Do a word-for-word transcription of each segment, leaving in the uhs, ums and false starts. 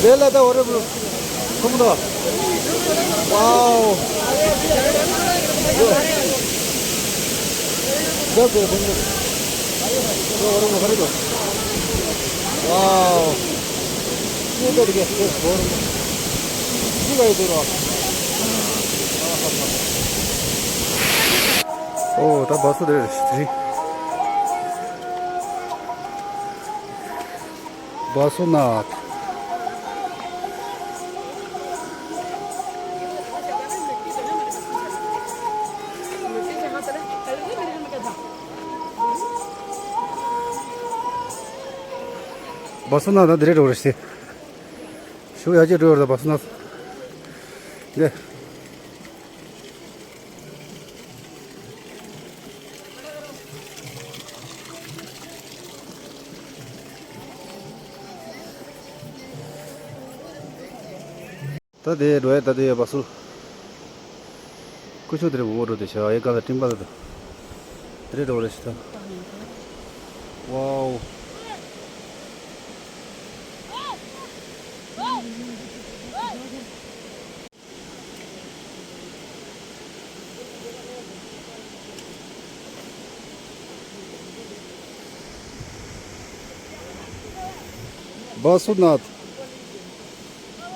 དེ་ལ་ད་འོ་རེ་བུ། ཁོམ་དོ། ཝའོ། ཟ་དགོས་ཁོམ་དོ། འོ་རེ་བུ་ཧ་རེ་དོ། ཝའོ། ཉེ་དེ་རིགས་དེ་འོ་རེ་བུ། ཅི་ག་ཡི་དུ་རོ། ཨོ་ད་བ་སུ་དེ་རེད་དེ། བ་སུ་ནཱཐ། བ་སུ་ནཱཐ་ད་འདི་རེད་འགྲོ་རེད་ཤི། ཤུགས་ཡག་ཅིག་འགྲོ་ཡོད་རེད་བ་སུ་ནཱཐ། འདི། ད་དེ་འགྲོ་ཡ་ད་དེ་ཡ་བ་སུ། ཀུ་ཤུ་དེ་རེ་འོ་འགྲོ་དེ་ཤ་ཡ་ག་ལ་སྤྲིན་པ་ལ་ད། དེ་རེ་འགྲོ་རེ་ཤི་ད། ཝའོ། བ་སུ་ནཱཐ།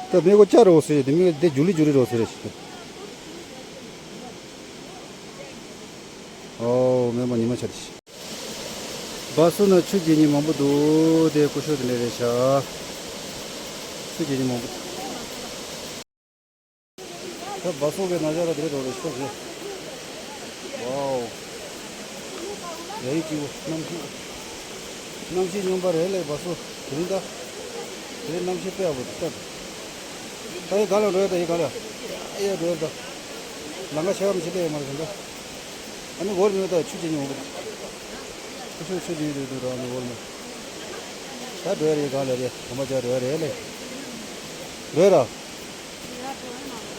ད་མེ་གོ་ཅ་རོ་སེ་དེ་མེ་དེ་ཇུ་ལི་ཇུ་ལི་རོ་སེ་རེ་ཤི། ཨོ་མེ་མ་ཉི་མ་ཆ་དེ་ཤི། བ་སུ་ན་ཆུ་རྒྱལ་ཉི་མང་པོ་འདུག་དེ་ཀུ་ཤུ་དེ་ནས་རེད་ཤག་ཆུ་རྒྱལ་ཉི་མང་པོ་འདུག་ད་བ་སོ་གི་ན་ཇ་ར་དེ་འགྲོ་རེ་ཤོག་ཟེར། ཝའོ། ཡ་ཡི་སྐྱིད་པོ་གནམ་གཤིས། གནམ་གཤིས་སྙོམས་པ་རེད་ལས་བ་སོ་དེ་རིང་ད། དེ་རིང་གནམ་གཤིས་དཔེ་ཡག་པོ་འདུག་ད། ད་ཡི་ག་ལ་འགྲོ་ཡ་ད་ཡི་ག་ལ། ཨེ་ཡ་འགྲོ་ཡ་ད། ལམ་ཁ་ཆེ་བ་མི་ཤེས་ལས་ཡ་མ་རེད་ད། ཨ་ནི་འོར་མི་ད་ཆུ་ཅི་ཉོ་གི། ཆུ་ཆུ་ཆུ་ཅི་ཉོ་གི་ད་ཨ་ནི་འོར་མི། ད་འགྲོ་ཡ་རེད་ག་ལ་རེད་གོམ་པ་ཅག་འགྲོ་ཡ་རེད་ལས། འགྲོ་ཡ་ར།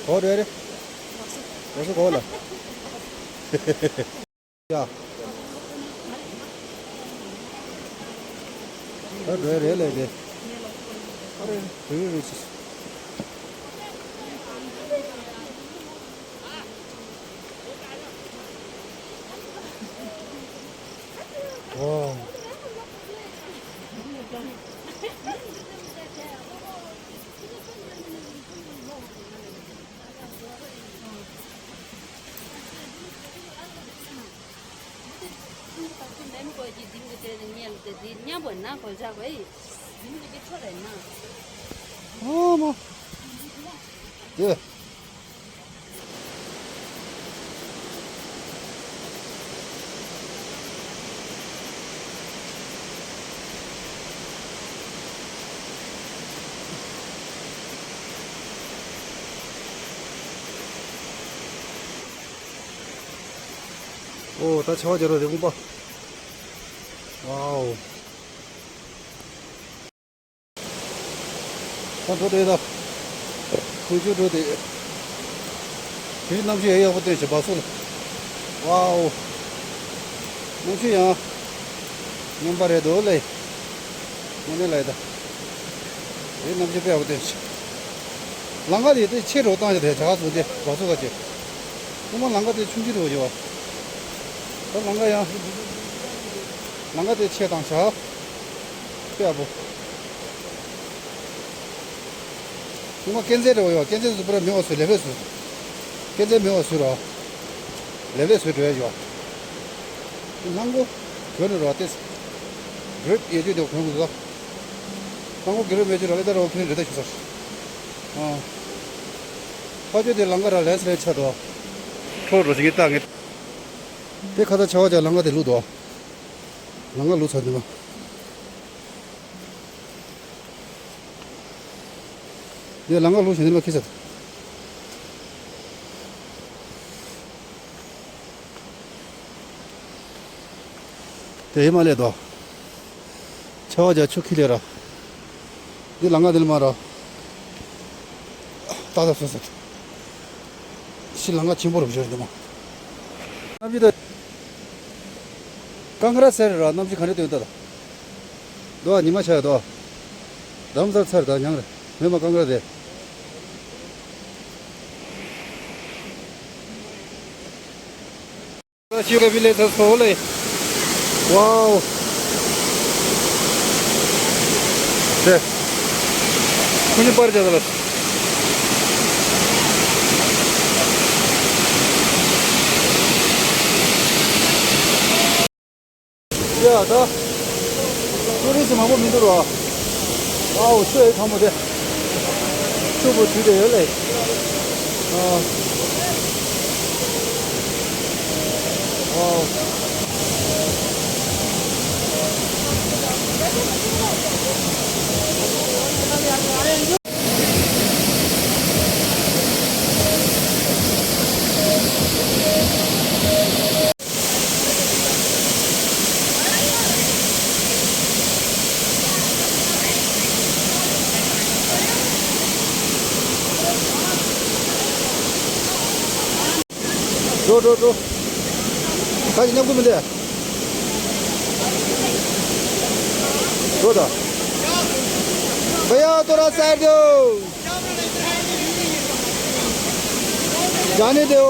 གོ་འགྲོ་ཡ་རེད། རོ་སུ་གོ་ལ། ཡ། ད་འགྲོ་ཡ་རེད་ལས་དེ། ཨ་རེ་རེད་རེད་རེད། ཝའོ། ཨ་མ། ཡེ། ཨོ་ད་ཆར་པ་རྒྱག་རོགས་རེད་ཁོང་པ། ཝའོ། ད་འགྲོ་དེ་ད། ཁུ་ཆུ་འགྲོ་དེ། དེ་གནམ་གཤིས་ཡག་ཡག་པོ་བསྟན་བྱས་བ་སོ་ལ། ཝའོ། གནམ་གཤིས་ཡང་སྙོམས་པ་རེད་འདུག་ལེ། དངོས་གནས་ལ་ཡི་ད། དེ་གནམ་གཤིས་དཔེ་ཡག་པོ་བསྟན་བྱས། ལམ་ཁ་དེ་དེ་ཆེ་འགྲོ་བཏང་བྱས་དེ་བྱ་བ་བཟོ་དེ་བ་སོ་ག་ཅེ། ཁོ་མ་ལམ་ཁ་དེ་ཆུང་ཆུང་རེད་བ་ཡོད། ད་ལམ་ཁ་ཡང་། ལམ་ཁ་དེ་ཆེ་དང་བྱ། དཔེ་ཡག་པོ། ཉི་མ་སྐས་འཛེག་འདྲ་བོ་ཡོད་སྐས་འཛེག་སུ་པར་མེ་བ་སུ་ལེ་ལེ་སུ། སྐས་འཛེག་མེ་བ་སུ་ར། ལེ་ལེ་སུ་འགྲོ་ཡ་ཡོད། ལྷང་གོ་གྱོན་ནས་ར་ཏེ། གྲིབ་ཡེ་ཅུ་དེ་གོན་དགོས་ལ། ལྷང་གོ་གྱོན་མེ་ཅུ་ར་ལེ་ད་ར་བ་ཁྱེད་རེ་ད་ཆུ་སར། ཨ། ཕ་ཅོ་དེ་ལང་ཀ་ར་ལན་སི་ལན་ཆ་དོ། ཁྲོ་རུ་ཞིག་ད་ངེ། དེ་ཁ་ད་ཆ་བ་ཅག་ལང་ཀ་དེ་ལུག་དོ། ལང་ཀ་ལུག་ཚར་དེ་མ། དེ་ལང་ཀ་ལུག་ཞིག་དེ་མ་ཁི་ཚར། དེ་ཧི་མ་ལས་དོ། ཆ་བ་ཅག་ཆུ་ཁི་ལས་ར། འདི་ལང་ཀ་འདི་ལ་མ་ར། ཏག་ཏག་སོ་སོ། ཤི་ལང་ཀ་ཆེན་པོ་རུ་བཞུར་འདི་མ། གནམ་གཤིས་ད། ཀང་ཀ་ར་སེར་ར་གནམ་གཤིས་ག་འདྲ་སྟོན་ད། དོ་ཉི་མ་ཆ་ཡ་དོ། དམ་ཚར་ཚར་ད་མྱང་རེད། མེད་མ་གང་ག་རེད། ཤི་ཀ་བི་ལེ་ཚ་སོ་ལེ། ཝའོ། དེ། ཁུ་ནི་པར་ཇ་ད་ལ། ཡ་ད། ཀུ་རི་སི་མང་པོ་མི་འདུག་རོ། ཨའོ་ཆུ་ཡི་ཐང་མོ་དེ། ཆུ་བོ་དུས་དེ་ཡོད་ལེ། ཨ། ཨའོ། འགྲོ་འགྲོ་འགྲོ། ཁ་ཅིག་མཉམ་དུ་མི་འདུག་འགྲོ་ད། भैया थोड़ा साइड दो। जाने दो।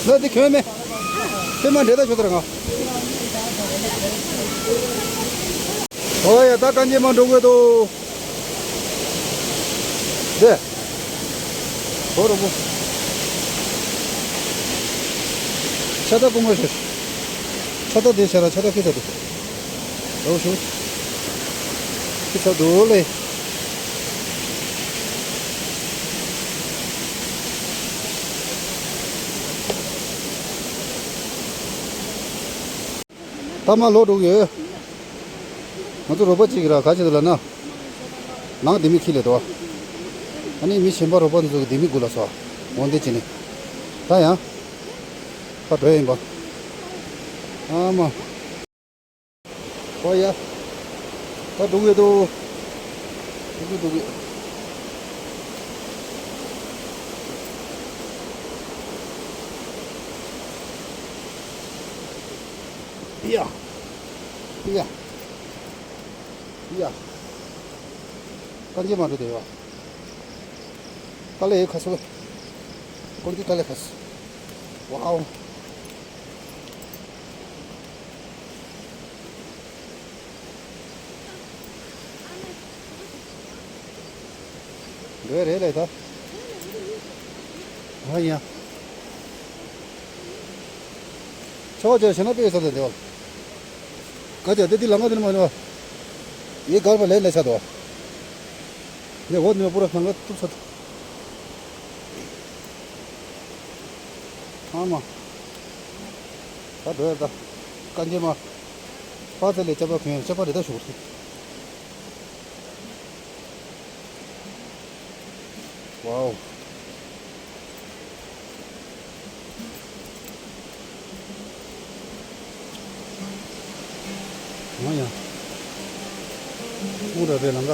ལ་དེ་ཁྱོད་མེད། དེ་མ་འདྲེ་ད་ཆོད་དར་ང་། ཨོ་ཡ་ད་གང་ཅི་མ་འགྲོ་དགོས་དོ། དེ། ཧོ་རོ་པོ། ཆ་ད་ཀུ་མ་ཤེས། ཆ་ད་དེ་ཤ་ར་ཆ་ད་ཁི་ཚ་དེ། རོ་ཤུ། ཁི་ཚ་དོ་ལེ། ད་མ་ལོ་འགྲོ་གི་ཡོད། ང་ཚོ་རོགས་པ་གཅིག་ར་ག་ཅི་འདུག་ལབ་ན། ནང་ལྡེ་མིག་ཁྱི་ལས་དོ། ཨ་ནི་མི་གཞན་པ་རོགས་པ་ཚོ་གི་ལྡེ་མིག་དགུ་ལ་སོ། འོན་ཏེ་ཅི་ནི། ད་ཡང་། ཕ་འགྲོ་ཡིན་པ། ཨ་མ། ཨོ་ཡ། ད་འགྲོ་གི་འདུག་འགྲོ་གི་འདུག་ཡ། ཡ། ཡ། ཀན་ཇེ་མ་འགྲོ་དེ་ཡོ། ཀ་ལེ་ཁ་སོ། ཀོང་ཅི་ཀ་ལེ་ཁ་སོ། ཝའོ། འགྲོ་རེད་ལེ་ད། ཨ་ཡ། ཆོག་ཆོག་ཞེ་ན་པེ་ས་ལ་འདེའོ། ག་ཅི་དེ་དེ་ལ་ང་དེ་ནི་མ་ནི་བ། ཡེ་གར་བ་ལེ་ལེ་ཆ་དོ། ནི་འོ་ནི་པུ་ར་ཁང་ག་ཏུ་ས་དོ། ཨ་མ། ད་འགྲོ་ཡ་ད། ཀན་ཇེ་མ། ཕ་ཚ་ལེ་ཅ་པ་གོན་ཅ་པ་རེ་ད་ཞུ་གི་རེད། ཝའོ། ང་ཡང་། ཨུ་ར་བའི་ལང་ཀ།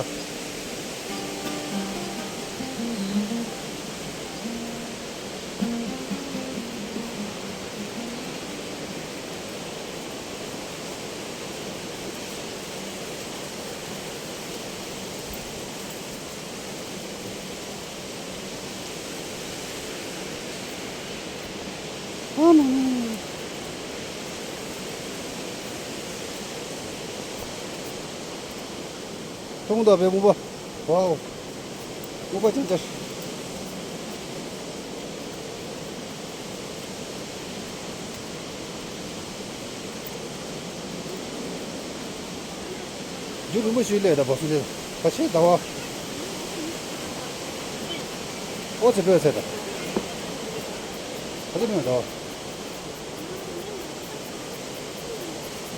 ཨ་མ། ཐུང་དང་བའི་མུ་པ། ཝའོ། མུ་པ་ཅན་ཅར། རྒྱུ་རིན་པོ་ཞིག་ལས་ད་བ་སུ་ལས་ད་ཆེ་ད་བ། ཨོ་ཚེ་བོད་ཚེ་ད། ད་ཆེ་མེད་ད་བ།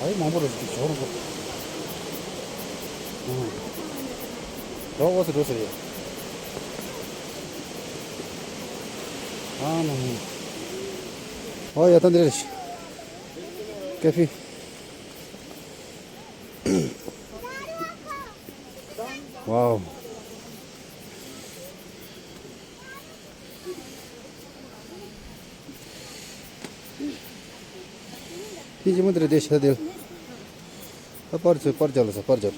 ཨའི་མང་པོ་རེད་ཅིག་ཞོར་གོ། ཨང་། ད་ཨོ་ཚེ་འགྲོ་ཟེར་ཡ། ཨ་ནང་མི། ཨོ་ཡ་ད་འདི་རེད། ཀ་ཕི། ཝའོ། ཁྱི་ཅི་མོ་དེ་རེད་དེ་ཤ་དེ། ད་པར་ཚོས་པར་རྒྱག་ལ་ས་པར་རྒྱག་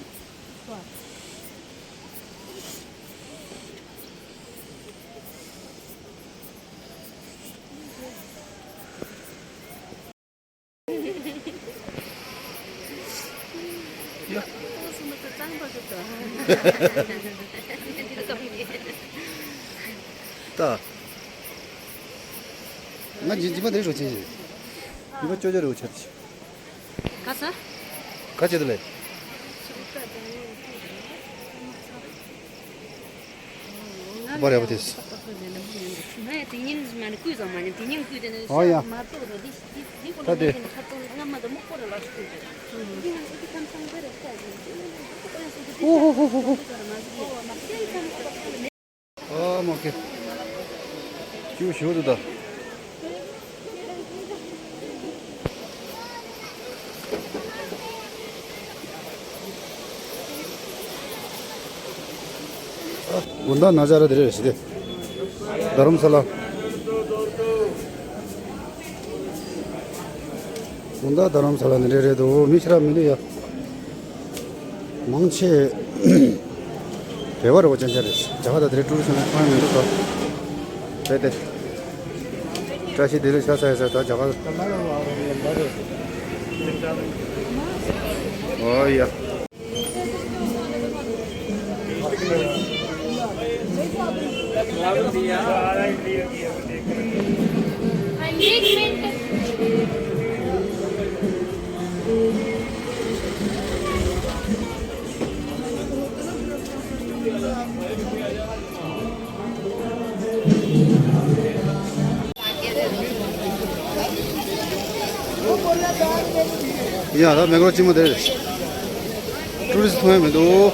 ད། ང་ཇི་ཇི་མ་དེ་རེད་རོ་ཆེ་ཆེ། ཇི་མ་ཅོ་ཅོ་རེད་ཆེ་ཆེ། ག་ས། ག་ཅི་དེ་ལས། བར་ཡག་པོ་དེས། ཨོ་ཡ། ད་དེ། ཨོ་ཧོ་ཧོ་ཧོ་ཧོ། ཨ་མ་ཀེ། ཅིའུ་ཞུ་དུ་ད། དགོན་བདག་ན་ཇ་ར་དེ་རེད་ཞི་དེ། རྡ་རམ་ས་ལ། དགོན་བདག་རྡ་རམ་ས་ལ་ནི་རེད་རེད་དོ། མི་ཤི་ར་མི་འདུག་ཡ། མང་ཆེ་བོད་པ་རེད་པ། ཅན་ཅན་རེད། རྒྱ་གར་ད་དེ་རིང་ཊུ་རི་སི་ཊི་ཚང་མ་མི་འདུག་ད། རེད་དེ། བཀྲ་ཤིས་བདེ་ལེགས་ཤ་ཚ་ཡ་ཚ་ད་རྒྱ་གར། ཨོ་ཡ། ཡ་ད་མེག་ལོར་ཅི་མོ་དེ་རེད། ཊུ་རི་སི་ཊི་མཐོང་ཡ་མི་འདུག